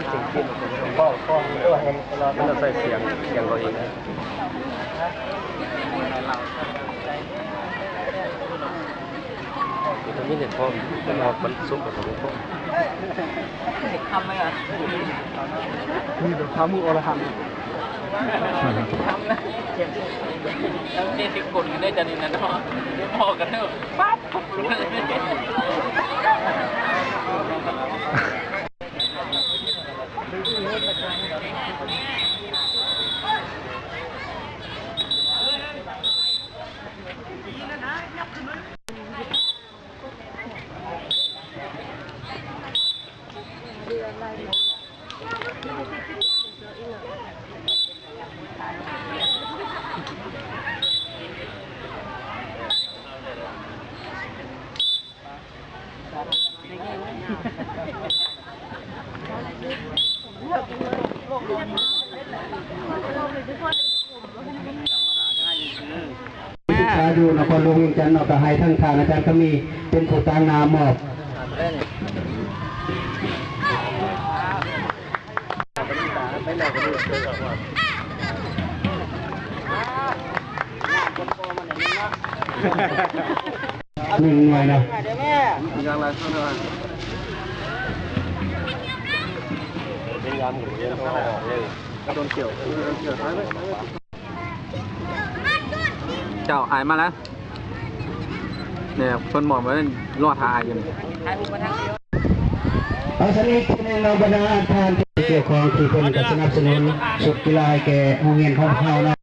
ມັນເປັນ ມັນອາໄສສຽງ ສຽງເຂົາເອງນະ. ມີເນັດພ້ອມ ເພິ່ນວ່າມັນສຸກກວ່າເຂົາເປັນພວກ ທຳໄດ້ລະ ມີແຕ່ພາມືອໍລະຫັນ ທຳລະ ເຈັບ ເຈັບກົນກັນໄດ້ຈະນີ້ນະເນາະ ພໍກັນເນາະ ປັບສຶກສາຢູ່ນະຄອນຫຼວງວຽງຈັນເນາະ ກໍໃຫ້ທາງທ່ານອາຈານຄຳມີເປັນຜູ້ຕາງໜ້າມອບ. ໜຶ່ງໜ່ວຍເນາະ. ເຈົ້າ ອ້າຍມາແລ້ວ. ນີ້ເພິ່ນມອບໄວ້ລໍຖ້າອ້າຍຢູ່ນີ້. ເອົາ ສະນິດໜຶ່ງເນາະ ບັນດາທ່ານທີ່ກ່ຽວຂ້ອງທີ່ເພິ່ນກະສະໜັບສະໜູນຊຸດກິລາໃຫ້ແກ່ໂຮງຮຽນຂອງເຮົາເນາະ.